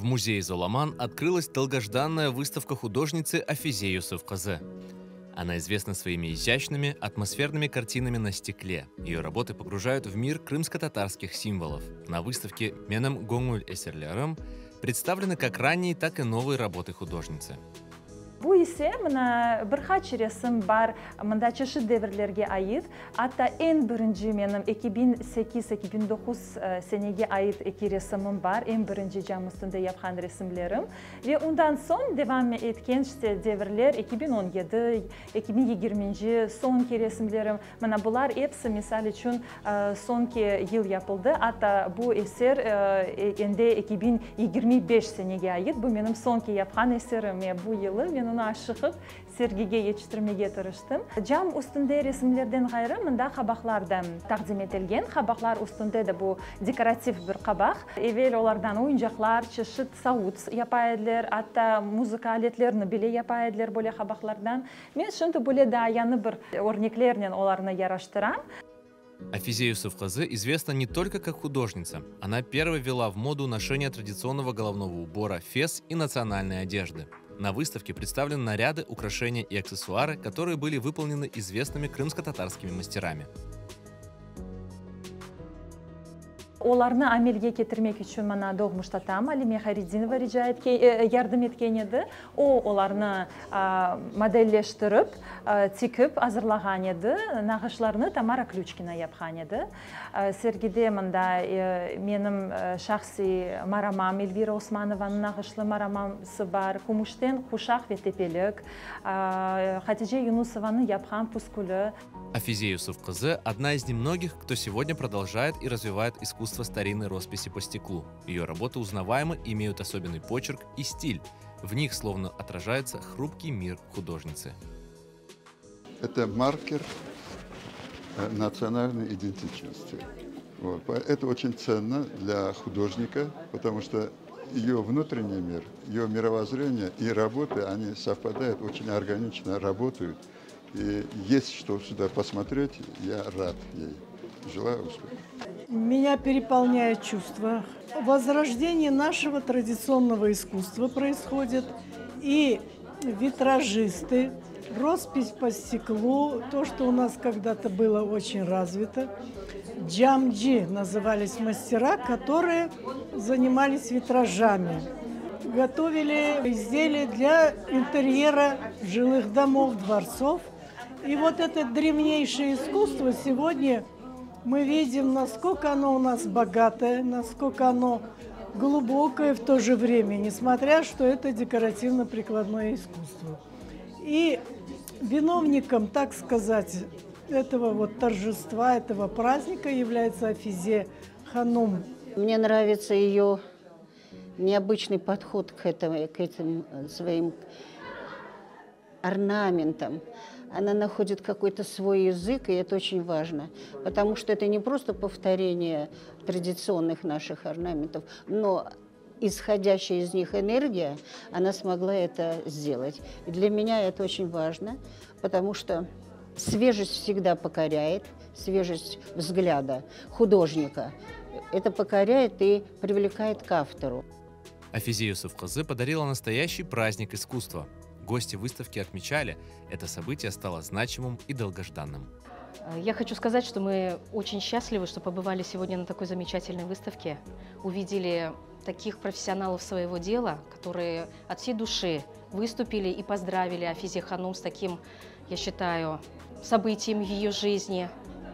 В музее «Золаман» открылась долгожданная выставка художницы Афизе Юсуф-Кызы. Она известна своими изящными, атмосферными картинами на стекле. Ее работы погружают в мир крымско-татарских символов. На выставке «Menim göñül eserlerim» представлены как ранние, так и новые работы художницы. Bu ise mına bir qaç resim bar, mında çeşit devirlerge ait. Atta eñ birinci menim 2008, 2009 senege ait eki resimim bar, eñ birinci cam üstünde yapqan resimlerim. Ve ondan soñ devam etken işte devirler, 2017, 2020-nci soñki resimlerim. Mına bular episi, misal içün, soñki yıl yapıldı. Atta bu eser endi 2025 senege ait. Bu menim soñki yapqan eserim. Bu yılı men onı aşıqıp sergige yetiştirmege tırıştım. Cam üstünde resimlerden ğayrı mında qabaqlar da taqdim etilgen. Qabaqlar üstünde de bu dekorativ bir qabaq. Evel olardan oyuncaqlar, çeşit savut yapa ediler, atta muzıka aletlerini bile yapa ediler böyle qabaqlardan. Men şimdi böyle daa yañı bir örneklernen olarnı yaraştıram. Афизе Юсуф-Кызы известна не только как художница. Она первой ввела в моду ношение традиционного головного убора фес и национальной одежды. На выставке представлены наряды, украшения и аксессуары, которые были выполнены известными крымско-татарскими мастерами. Olarnı amelge ketirmek içün maña doğmuş tatam Alime Hayredinova rica etken, yardım etken edi. O, olarnı modelleştirip, tikip azırlağan edi. Nağışlarnı Tamara Klüçkina yapqan edi. Sergide mında menim şahsiy maramam, Elvira Osmanovanıñ nağışlı maraması bar, kümüşten quşaq ve tepelik, Hatice Yunusovanıñ yapqan püsküli. Афизе Юсуф-Кызы – одна из немногих, кто сегодня продолжает и развивает искусство старинной росписи по стеклу. Ее работы узнаваемы, имеют особенный почерк и стиль. В них словно отражается хрупкий мир художницы. Это маркер э, национальной идентичности. Вот. Это очень ценно для художника, потому что ее внутренний мир, ее мировоззрение и работы, они совпадают, очень органично работают. И есть что сюда посмотреть, я рад ей. Желаю успеха. Меня переполняет чувство. Возрождение нашего традиционного искусства происходит. И витражисты, роспись по стеклу, то, что у нас когда-то было очень развито. Джамджи назывались мастера, которые занимались витражами. Готовили изделия для интерьера жилых домов, дворцов. И вот это древнейшее искусство сегодня мы видим, насколько оно у нас богатое, насколько оно глубокое в то же время, несмотря что это декоративно-прикладное искусство. И виновником, так сказать, этого вот торжества, этого праздника является Афизе Ханум. Мне нравится ее необычный подход к, этому, к этим своим орнаментам. Она находит какой-то свой язык, и это очень важно, потому что это не просто повторение традиционных наших орнаментов, но исходящая из них энергия, она смогла это сделать. И для меня это очень важно, потому что свежесть всегда покоряет, свежесть взгляда художника. Это покоряет и привлекает к автору. Афизе Юсуф-Кызы подарила настоящий праздник искусства. Гости выставки отмечали, это событие стало значимым и долгожданным. Я хочу сказать, что мы очень счастливы, что побывали сегодня на такой замечательной выставке, увидели таких профессионалов своего дела, которые от всей души выступили и поздравили Афизе Ханум с таким, я считаю, событием в ее жизни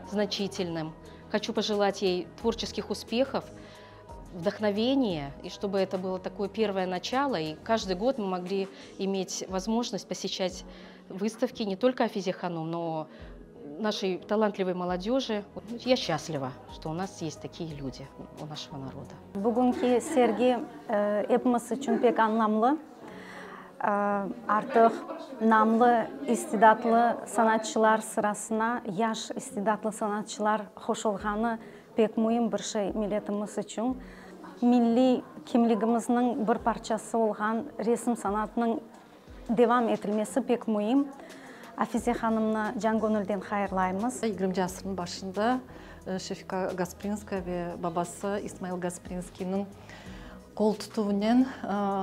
значительным. Хочу пожелать ей творческих успехов, вдохновения, и чтобы это было такое первое начало, и каждый год мы могли иметь возможность посещать выставки не только Афизе Ханум, но нашей талантливой молодежи. Я счастлива, что у нас есть такие люди у нашего народа. Bugünki sergi epimiz içün pek añlamlı. Artıq namlı, istidatlı sanatçılar sırasına yaş istidatlı sanatçılar qoşulğanı pek müim bir şey milletimiz içün. Milliy kimligimizniñ bir parçası olğan resim sanatınıñ devam etilmesi pek müim. Afize hanımnı can göñülden hayırlaymız. Yigirminci asırnıñ başında Şefika Gasprinskaya ve babası İsmail Gasprinskiyniñ. Qol tutuvınen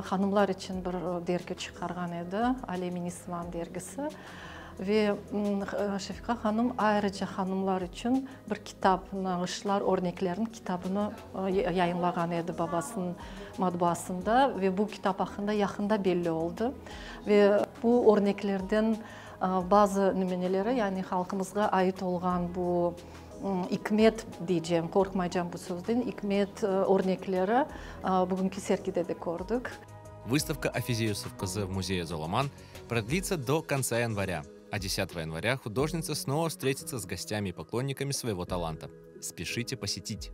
hanımlar içün bir dergi çıqarğan edi, Alem-i Nisvan dergisi. Ve Şefiqa hanım ayrıca hanımlar içün bir kitap, nağışlar, örneklerniñ kitabını yayınlağan edi babasınıñ matbuasında. Ve bu kitap aqqında yaqında belli oldı. Ve bu örneklerden bazı nümüneleri, yani halqımızğa ait olğan bu ikmet deycem, qorqmaycam bu sözden, ikmet örnekleri bugünki sergide de kördik. Выставка Afize Yusuf-Kızı в музее Золоман продлится до конца января, а 10 января художница снова встретится с гостями и поклонниками своего таланта. Спешите посетить!